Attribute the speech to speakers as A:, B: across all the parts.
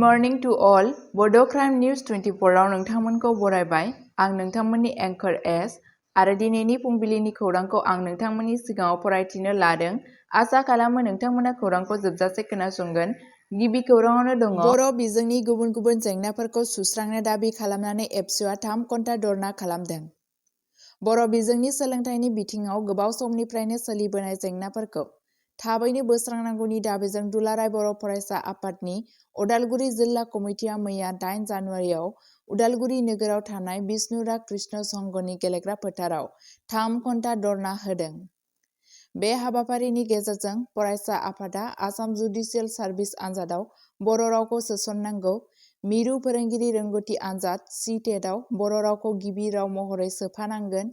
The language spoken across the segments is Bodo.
A: morning to all. Bodo News 24 आव नोंथांमोनखौ बरायबाय। आं नोंथांमोननि एंकर एस आरो दिनैनि फुंबिलिनि खौरांखौ आं नोंथांमोननि सिगाङाव फरायथिनो लादों। आसा खालामो नोंथांमोना खौरांखौ जोबजासे खोनासंगोन। गिबि खौराङावनो दङ बर' बिजोंनि गुबुन गुबुन जेंनाफोरखौ सुस्रांनो दाबि खालामनानै एबसुआ 3 घन्टा धरना खालामदों। बर' बिजोंनि सोलोंथाइनि बिथिङाव गोबाव समनिफ्रायनो सोलिबोनाय जेंनाफोरखौ थाबैनो बोस्रांनांगौनि दाबिजों दुलाराय बर' फरायसा आफादनि उदालगुरि जिल्ला कमिटिया मैया 8 जानुवारियाव उदालगुरि नोगोराव थानाय बिष्णुराग कृष्ण संघनि गेलेग्रा फोथाराव 3 घन्टा धरना होदों। बे हाबाफारिनि गेजेरजों फरायसा आफादा आसाम जुडिसियेल सार्भिस आनजादाव बर' रावखौ सोसननांगौ, मिरु फोरोंगिरि रोंगौथि आनजाद (CTET) आव बर' रावखौ गिबि राव महरै सोफानांगोन,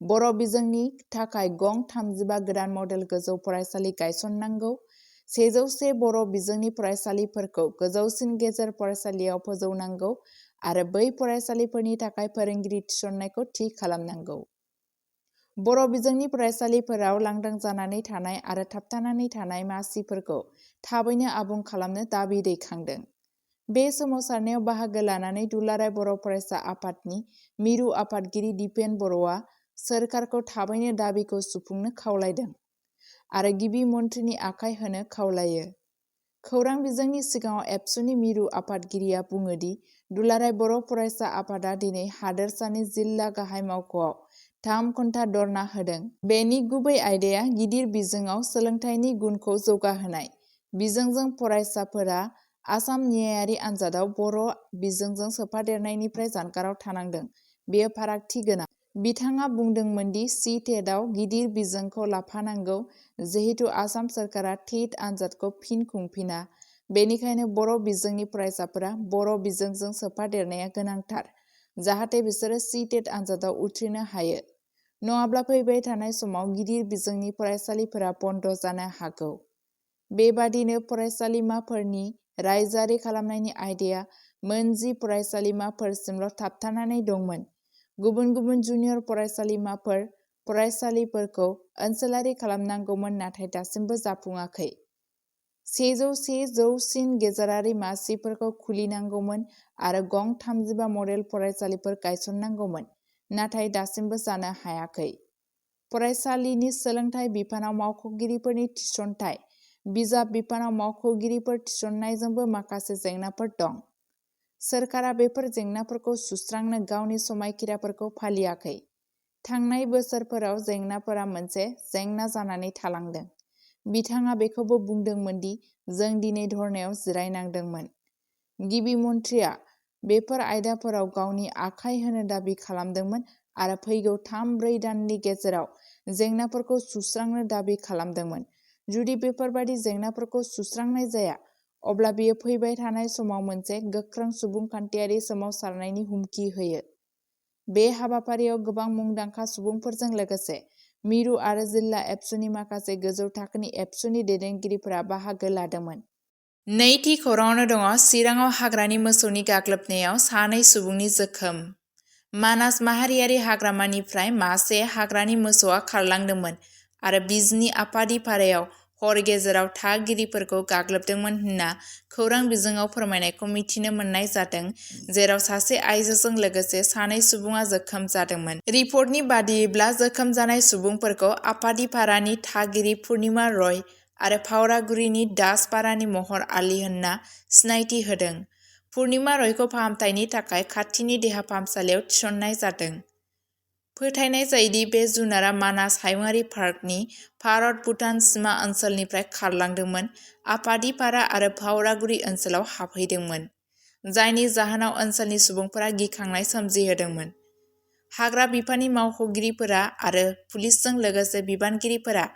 A: बर' बिजोंनि थाखाय गं 35 गोदान मडेल गोजौ फरायसालि गायसननांगौ, 101 बर' बिजोंनि फरायसालिफोरखौ गोजौसिन गेजेर फरायसालियाव फोजौनांगौ आरो बै फरायसालिफोरनि थाखाय फोरोंगिरि थिसननायखौ थि खालामनांगौ। बर' बिजोंनि फरायसालिफोराव लांदां जानानै थानाय आरो थाबथानानै थानाय मासिफोरखौ थाबैनो आबुं खालामनो दाबि दैखांदों। बे सोमावसारनायाव बाहागो लानानै दुलाराय बर' फरायसा आफादनि मिरु आफादगिरि दिपेन बर'आ सोरखारखौ थाबैनो दाबिखौ सुफुंनो खावलायदों आरो गिबि मन्थ्रिनि आखाइ होनो खावलायो। खौरां बिजोंनि सिगाङाव एबसुनि मिरु आफादगिरिया बुङो दि दुलाराय बर' फरायसा आफादा दिनै हादोरसानि जिल्ला गाहाय मावख'आव 3 घन्टा धरना होदों। बेनि गुबै आयदाया गिदिर बिजोङाव सोलोंथाइनि गुनखौ जौगाहोनाय। बिजोंजों फरायसाफोरा आसाम न्यायारि आनजादाव बर' बिजोंजों सोफादेरनायनिफ्राय जानगाराव थानांदों। बेयो फारागथि गोनां। बिथाङा बुंदोंमोन दि CTET आव गिदिर बिजोंखौ लाफानांगौ जिहेतु आसाम सोरखारा टेट आनजादखौ फिन खुंफिना। बेनिखायनो बर' बिजोंनि फरायसाफोरा बर' बिजोंजों सोफादेरनाया गोनांथार जाहाथे बिसोरो CTET आनजादाव उथ्रिनो हायो। नङाब्ला फैबाय थानाय समाव गिदिर बिजोंनि फरायसालिफोरा बन्द जानो हागौ। बेबादिनो फरायसालिमाफोरनि रायजोआरि खालामनायनि आयदाया मोन 10 फरायसालिमाफोरसिमल' थाबथानानै दंमोन। गुबुन गुबुन जुनियर फरायसालिफोरखौ ओनसोलारि खालामनांगौमोन नाथाय दासिमबो जाफुङाखै। 101 जौसिन गेजेरारि मासिफोरखौ खुलिनांगौमोन आरो गं 35 मडेल फरायसालिफोर गायसननांगौमोन नाथाय दासिमबो जानो हायाखै। फरायसालिनि सोलोंथाइ बिफानाव मावख'गिरिफोरनि थिसनथाय, बिजाब बिफानाव मावख'गिरिफोर थिसननायजोंबो माखासे जेंनाफोर दं। सोरखारा बेफोर जेंनाफोरखौ सुस्रांनो गावनि समायखिराफोरखौ फालियाखै। थांनाय बोसोरफोराव जेंनाफोरा मोनसे जेंना जानानै थालांदों। बिथाङा बेखौबो बुंदोंमोन दि जों दिनै धरनायाव जिरायनांदोंमोन। गिबि मन्थ्रिया बेफोर आयदाफोराव गावनि आखाइ होनो दाबि खालामदोंमोन आरो फैगौ 3-4 दाननि गेजेराव जेंनाफोरखौ सुस्रांनो दाबि खालामदोंमोन। जुदि बेफोरबादि जेंनाफोरखौ सुस्रांनाय जाया, अब्ला बेयो फैबाय थानाय समाव मोनसे गोख्रों सुबुंखान्थियारि सोमावसारनायनि हुमखि होयो। बे हाबाफारियाव गोबां मुंदांखा सुबुंफोरजों लोगोसे मिरु आरो जिल्ला एबसुनि माखासे गोजौ थाखोनि एबसुनि दैदेनगिरिफोरा बाहागो लादोंमोन। नैथि खौराङावनो दङ चिराङाव हाग्रानि मोसौनि गाग्लोबनायाव 2 सुबुंनि जोखोम। मानास माहारियारि हाग्रामानिफ्राय मासे हाग्रानि मोसौआ खारलांदोंमोन आरो बिजनी आफादिपारायाव हर गेजेराव थागिरिफोरखौ गाग्लोबदोंमोन होनना खौरां बिजोङाव फोरमायनायखौ मिथिनो मोननाय जादों, जेराव सासे आइजोजों लोगोसे 2 सुबुङा जोखोम जादोंमोन। रिपर्टनि बादियैब्ला जोखोम जानाय सुबुंफोरखौ आफादिपारानि थागिरि पुर्णिमा रय आरो फावरागुरिनि दासपारानि महर आली होनना सिनायथि होदों। पुर्णिमा रयखौ फाहामथायनि थाखाय खाथिनि देहा फाहामसालियाव थिसननाय जादों। फोथायनाय जायोदि बे जुनारा मानास हायुङारि पार्कनि भारत-भुटान सिमा ओनसोलनिफ्राय खारलांदोंमोन, आफादिपारा आरो फावरागुरि ओनसोलाव हाबहैदोंमोन, जायनि जाहोनाव ओनसोलनि सुबुंफोरा गिखांनाय सोमजिहोदोंमोन। हाग्रा बिफाननि मावख'गिरिफोरा आरो पुलिसजों लोगोसे बिबानगिरिफोरा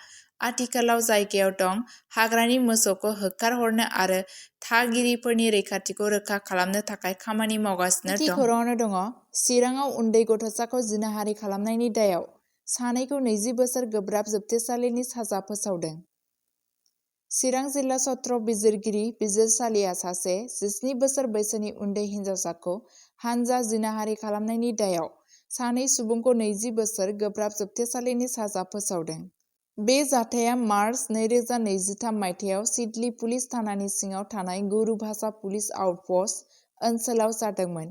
A: आथिखालाव जायगायाव दं, हाग्रानि मोसौखौ होखारहरनो आरो थागिरिफोरनि रैखाथिखौ रोखा खालामनो थाखाय खामानि मावगासिनो दं। खौराङावनो दङ चिराङाव उन्दै गथ'साखौ जिनाहारि खालामनायनि दायाव 2खौ 20 बोसोर गोब्राब जोबथेसालिनि साजा फोसावदों। चिरां जिल्ला सत्र बिजिरगिरि बिजिरसालिया सासे 17 बोसोर बैसोनि उन्दै हिनजावसाखौ हानजा जिनाहारि खालामनायनि दायाव 2 सुबुंखौ 20 बोसोर गोब्राब जोबथेसालिनि साजा फोसावदों। बे जाथाया मार्च 2023 मायथाइयाव सिडली पुलिस थानानि सिङाव थानाय गुरुभाषा पुलिस आउटपस्ट ओनसोलाव जादोंमोन।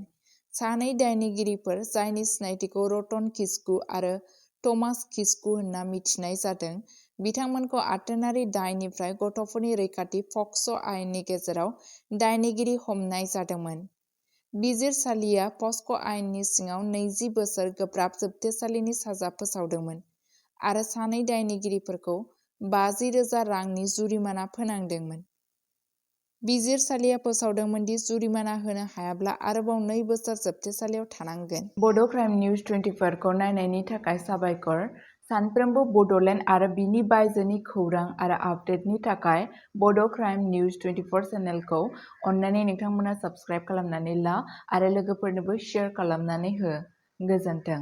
A: सानै दायनिगिरिफोर जायनि सिनायथिखौ रतन किस्कु आरो थमास किस्कु होनना मिथिनाय जादों, बिथांमोनखौ आथोनारि दायनिफ्राय गथ'फोरनि रैखाथि पक्स' आयेननि गेजेराव दायनिगिरि हमनाय जादोंमोन। बिजिरसालिया पक्स' आयेननि सिङाव 20 बोसोर गोब्राब जोबथेसालिनि साजा फोसावदोंमोन आरो सानै दायनिगिरिफोरखौ 50,000 रांनि जुरिमाना फोनांदोंमोन। बिजिरसालिया फोसावदोंमोन दि जुरिमाना होनो हायाब्ला आरोबाव 2 बोसोर जोबथेसालियाव थानांगोन। बड' क्राइम निउज 24 खौ नायनायनि थाखाय साबायखर। सानफ्रोमबो बड'लेण्ड आरो बिनि बायजोनि खौरां आरो आपडेटनि थाखाय बड' क्राइम निउज 24 चेनेलखौ अन्नानै नोंथांमोना साबस्क्राइब खालामनानै ला आरो लोगोफोरनोबो शेयार खालामनानै हो। गोजोन्थों।